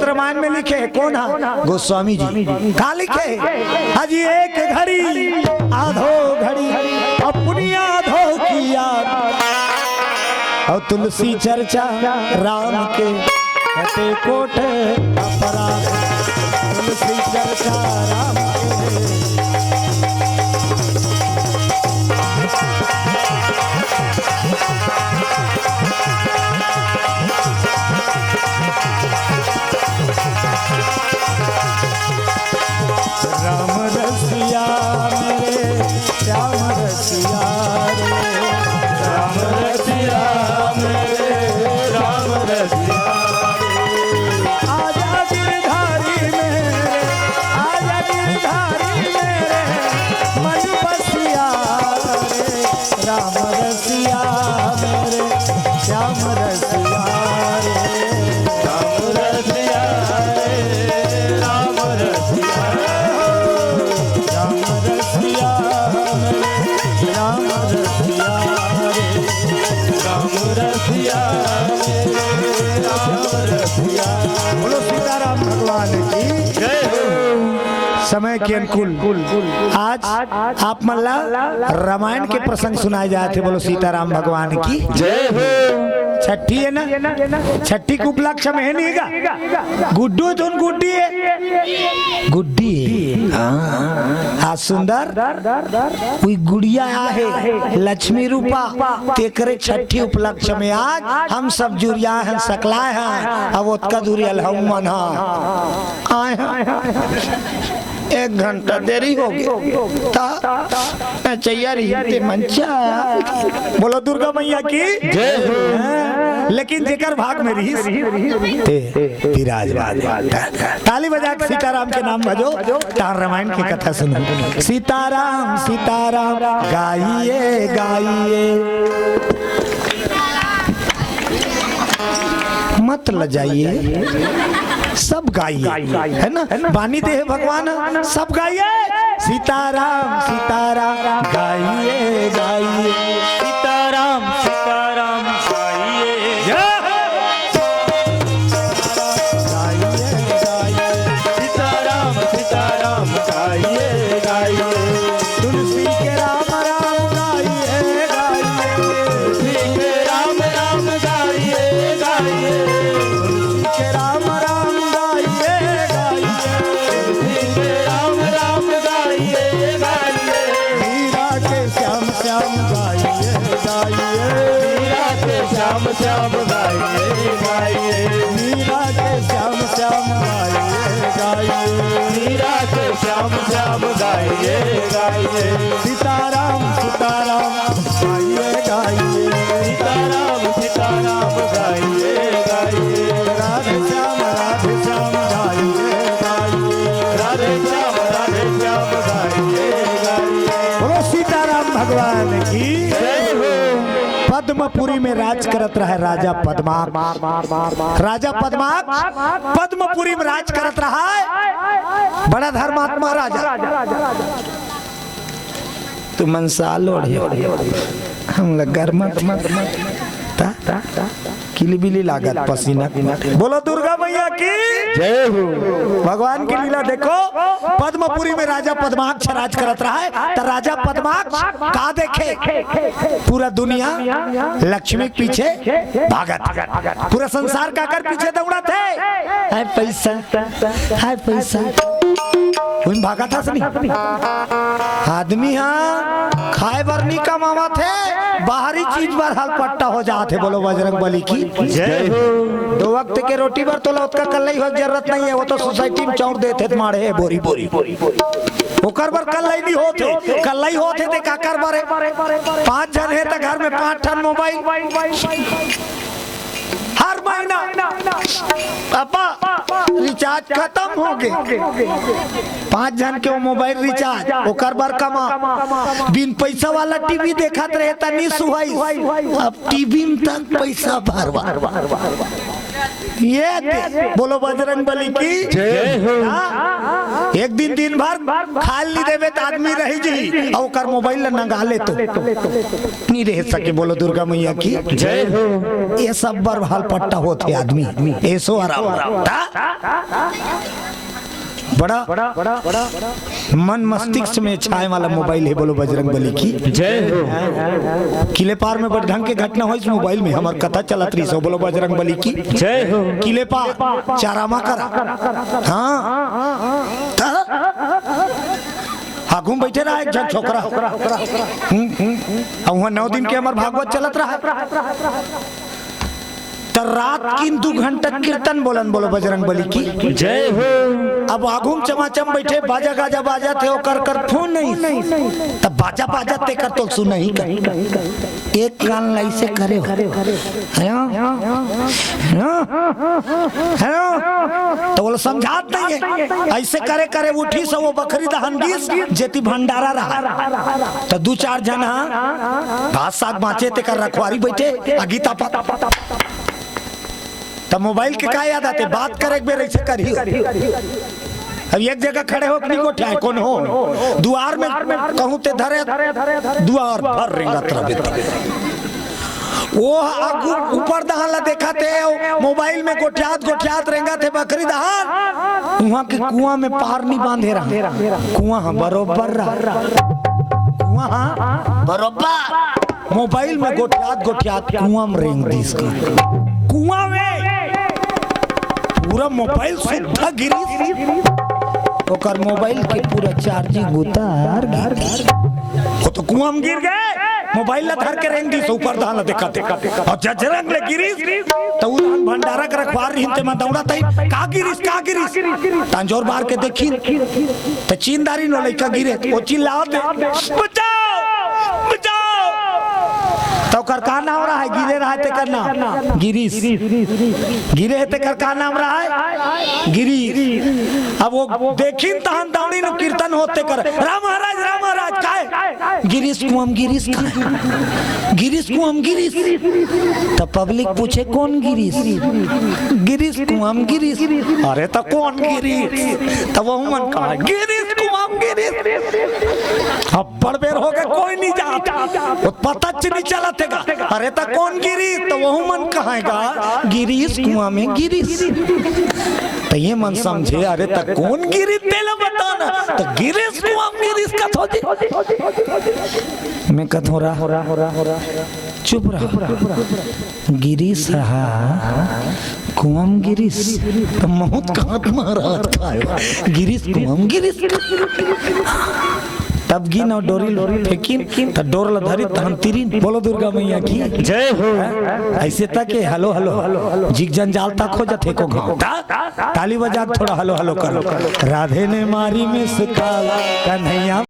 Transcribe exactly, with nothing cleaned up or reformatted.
रामायण में लिखे हे कोन हा? गोस्वामी जी। का लिखे हे? अजी एक घड़ी आधो घड़ी अपनी आधो की याद, अउ तुलसी चर्चा राम के कटे कोट अपराध। तुलसी चर्चा राम के राम रसिया मेरे, श्याम रसिया रे। राम रसिया मेरे, राम रसिया रे। आजा गिरधारी मेरे, आजा गिरधारी मेरे, मन बसिया रे। राम रसिया मेरे, श्याम रसिया रे। राम रसिया रे, राम रसिया। राम रसिया मेरे, राम रसिया रे। राम रसिया मेरे, राम रसिया। बोलो सीताराम भगवान की। जय हो। समय के अनुकूल आज आप मन ला रामायण के प्रसंग सुनाए जात हे। बोलो सीताराम भगवान की। जय हो। छठी हे ना, छठी के उपलक्ष्य में हे नहीं का? गुड्डू हे तो गुड्डी हे, गुड्डी हे। हाँ। आज सुंदर उही गुड़िया आहे लक्ष्मी रूपा, तेकरे छठी उपलक्ष्य में आज हम सब जुरिया हन, सकलाए हन। अब ओतका दूरी अलहू मन हा आए हन। एक घंटा देरी हो गे। ता नचैया रही ते मंचा। बोलो दुर्गा मैया की जय हो। हाँ, लेकिन जेकर भाग में रहिस, ते विराजमान। ताली बजा के सीताराम के नाम भजो, तार रामायण की कथा सुनो। सीताराम सीताराम गाइए गाइए। मत लजाइए, सब गाइए, है ना? बानी दे हे भगवान, सब गाइए। सीताराम सीताराम गाइए गाइए। सीताराम सीताराम गाइए। जय हो। गाइए गाइए। सीताराम सीताराम गाइए गाइए। तुलसी के राम राम गाइए गाइए। तुलसी के राम राम गाइए गाइए। तुलसी के राम राम गाइए गाइए। तुलसी के राम राम गाइए गाइए। मीरा के श्याम श्याम गाइए गाइए। मीरा के श्याम श्याम गाइए गाइए। मीरा के श्याम श्याम गाइए गाइए। मीरा के श्याम श्याम गाइए गाइए। सीताराम सीताराम गाइए गाइए। सीताराम सीताराम गाइए गाइए। राधे श्याम राधे श्याम गाइए गाइए। राधे श्याम राधे श्याम गाइए गाइए। बोलो सीताराम भगवान की जय हो। पद्मपुरी में राज करत रहे राजा पद्माक। राजा पद्माक पद्मपुरी में राज करत रहा है। बड़ा धर्मात्मा राजा। तू मनसा लोढ़े, हम लग घर मत, ता, ता, किलबिली लागत पसीना। बोलो दुर्गा मैया की जय हो। भगवान की लीला देखो, पद्मपुरी में राजा पद्माक्ष राज करत रहा है, तो राजा पद्माक्ष का देखे? पूरा दुनिया लक्ष्मी के पीछे भागत, पूरा संसार काकर पीछे दौड़त हे? हाय पैसा, हाय पैसा। उन भागत हस नहीं। आदमी हा खाए बर नहीं कमावत हे, बाहरी चीज बर हलपट्टा हो जात हे। बोलो बजरंग बली की जय हो। दो वक्त के रोटी बर तोला ओतका कल्लई होए के जरूरत नहीं है, वो तो सोसाइटी में चाउर देथे त माढ़े हे बोरी बोरी। ओकर बर कल्लई नहीं होत हे, कल्लई होत हे ते काकर बर हे? पांच झन हे त घर में पांच ठन मोबाइल, हर महीना, पापा, रिचार्ज खतम हो गे। पांच झन के वो मोबाइल रिचार्ज, ओकर बर कमा। बिन पैसा वाला टीवी देखत रहे त नी सुहाइस। अब टीवी में तक पैसा भरवा। ये दे, बोलो बजरंग बली की। जय हो। हाँ? एक दिन दिन भर खाल नहीं देवे त आदमी रही जी, अउ ओकर मोबाइल ला नंगा ले तो नहीं रह सके। बोलो दुर्गा मैया की। जय हो। ये सब बर हाल पट्टा होत हे आदमी, ऐसो आराम। हाँ? बड़ा मन मस्तिष्क में छाए वाला मोबाइल हे, बोलो बजरंग बली की। जय हो। किलेपार में बड़ ढंग के घटना होइस मोबाइल में, हमर कथा चलत रहिस हो, बोलो बजरंग बली की। जय हो। किलेपार चारामा करा। हाँ। त आगू में बैठे रहा एक झन छोकरा। हम्म, हम्म। अउ उहाँ नौ दिन के हमर भागवत चलत रहा। त रात किन दू घंटा कीर्तन बोलन, बोलो बजरंग बली की। जय हो। अब आगू में चमाचम बैठे, बाजा गाजा बाजत हे, ओकर कर फोन नहीं। तब बाजा बाजत तेकर तो सुनही का। एक कान ला ऐसे करे हो। हेलो? हेलो? हेलो? त बोलो समझात नहीं हे। ऐसे करे करे उठिस, वो बखरी दहन दिस, जेती भंडारा रहा। त दू चार झन हा भात साग बाँचे तेकर रखवारी बैठे, अगी तापत। त मोबाइल के का याद आथे? बात करे एक बेर ऐसे करियो। अब एक जगह खड़े हो के नहीं गोठियाए, कोनो दुआर में कहूँ ते धरे, दुआर भर रेंगत रहिबे। वो आगू ऊपर दहन ला देखत हे, मोबाइल में गोठियात गोठियात रेंगत हे बखरी दहन। उहाँ के कुआँ में पार नहीं बांधे रहा, कुआँ हा बरोबर रहा, कुआँ हा बरोबर। मोबाइल में गोठियात गोठियात कुआं में रेंग दिस। कुआं में पूरा मोबाइल सुद्धा गिरिस। ओकर मोबाइल के पूरा चार्जिंग उतार गिरिस। वो तो कुआं में गिर गे, मोबाइल ला धर के रेंग दिस, ऊपर दहन ला देखा देखा। अउ जजरंग ले गिरिस, त उधर भंडारा के रखवार रहिन, ते मन दौड़त हे, का गिरिस, का गिरिस? त अंजोर बार के देखिन, त चिन्हारी नो लइका गिरे, वो चिल्लात हे, बचाओ, बचाओ। त ओकर का नाम रहा हे? गिरे रहा हे तेकर नाम गिरीश। गिरे हे तेकर का नाम रहा हे? गिरीश। अब वो देखिन तहन दौड़िन, कीर्तन होत तेकर, राम महाराज, राम महाराज, काय? गिरीश कुआं म गिरिस काय? गिरीश कुआं म गिरिस। त पब्लिक पूछे, कौन गिरीश? गिरीश कुआं म गिरिस। अरे त कौन गिरीश? त वहू मन कहा, गिरीश कुआं म गिरिस। अब बड़ बेर हो गे, कोई नहीं जात। वो पता च नहीं चलत हे गा। अरे त कौन गिरीश? त वहू मन कहा हे गा, गिरीश कुआं में गिरिस। त ये मन समझे, अरे त कौन गिरीश तेला बता ना। त गिरीश कुआं में गिरिस कथो जी। मैं कथों रहा, चुप रहा। गिरीश रहा, कुआं म गिरिस, त महूं त कहां महाराज का आयो। गिरीश कुआं म गिरिस। तब गिन अउ डोरी ल फेंकिन, त डोर ल धरिन, तहन तिरिन। बोलो दुर्गा मैया की। जय हो। हैं? ऐसे तक के हलो, हलो, हलो। जिग जंजाल तक हो जाथे को घाव। ता-, ताली बजा के थोड़ा हलो, हलो करो। राधे ने मारी मिस कॉल, कन्हैया